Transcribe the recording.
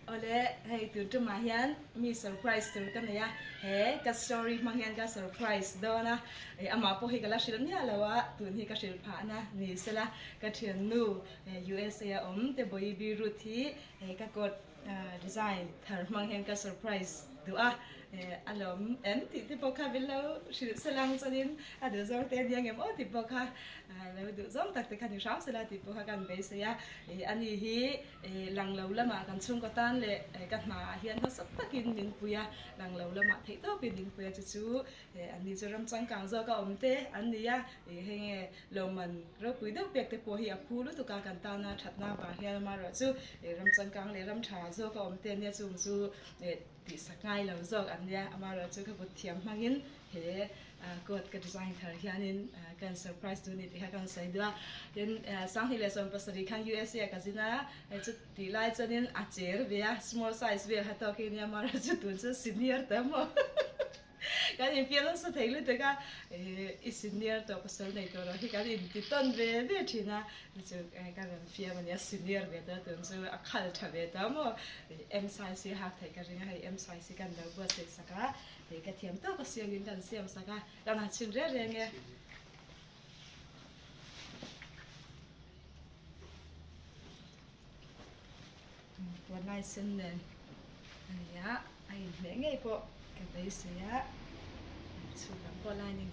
Awle, hei tun tumah hian mi surprise tur ka nei a, he ka story hmang hian ka surprise dawn a, amah pawh hi ka la hrilh miah lo a, tun hi ka hrilh phahna ni sela ka thiannu USA a awm te Boibi Ruth hi ka coat design thar hmang hian ka surprise duh a, a lawm em tih te pawh kha min lo hrilh sela ang chuanin a duh zawng te a nia ngem aw tih pawh kha lo duh zawng tak te kha ni hram sela tih pawh kha ka han beisei a, ani hi Lang lo lamah kan chhungkaw tan leh ka hnaah hian hmasa takin min pui a, lang lo lamah theih tawpin min pui a, chu chu anni chu ram changkang zawka awm te an ni a, hei nge lawmman ropui deuh pek te pawh hi a phu lutuk a, kan tana thatna avang hian amaherawh chu ram changkang leh ram tha zawka awm te an nia, chung chu tihsak ngai lo zawk an nia, amaherawh chu ka kut thiam hmangin he coat ka design thar hianin ka han surprise duh a ni tih kha ka han sawi duh a, tin Sanghnih leh 70 khan USA ah ka zin a, chu tih lai chuanin a cher ve a, small size vel kha tawk hi a nia, amaherawh chu tun chu senior ta maw kan infiam nasa thei lutuk a, i senior tawh pasal nei tawh loh hi kan inti tawn ve ve thin a, chu ka rawn fiam a nia, senior ve ta tun chu a khal tha ve ta maw, M size hi a hak theih ka ring a, hei M size hi kan lo buatsaih sak a. Hei ka thiam tawk a siangin kan siam sak a, kan han chhin reng reng e. Puanlai sen nen a ni a, a inhmeh ngei pawh ka beisei a, chhun lam pawh lining.